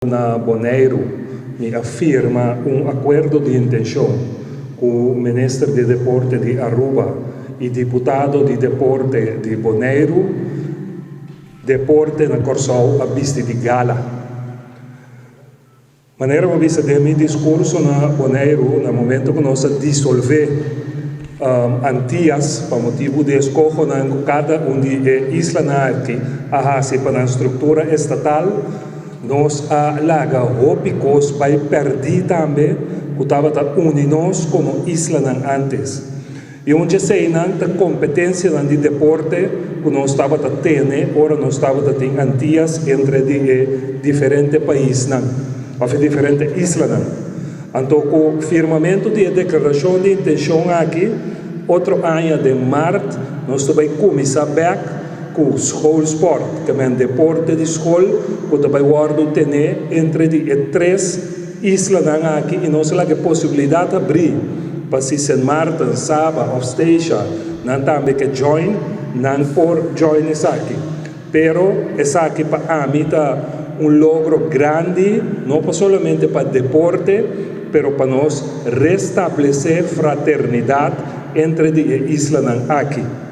Na Boneiru mi a firma un akuerdo di intenshon ku Minister di Deporte di Aruba i Diputado di Deporte di Boneiru. Deporte na Kòrsou a bisti di gala. Manera bo a bisa den mi diskurso na Boneiru na momento ku nos a disolvé Antias pa motibu di eskohonan ku kada un di e islanan aki a hasi pa nan struktura estatal, Nos a laga hopi kos bai pèrdí tambe ku tabata uni nos komo islanan ántes. I un djeseinan ta kompetensianan di deporte ku nos tabata tene ora nos tabata tin Antias entre di e diferente paisnan òf e diferente islanan. Anto ku firmamentu di e deklarashon di intenshon aki, otro aña den mart nos ta bai kuminsá bèk ku schoolsport, ke men deporte di skol ku ta bai wòrdu tené entre di e tres islanan aki i nos a laga e posibilidat abrí pa si Sint Maarten, Saba òf Statia nan tambe ke join, nan por join esaki. Pero esaki pa ami ta un logro grandi, no pa solamente pa deporte, pero pa nos restablesé fraternidat entre di e islanan aki.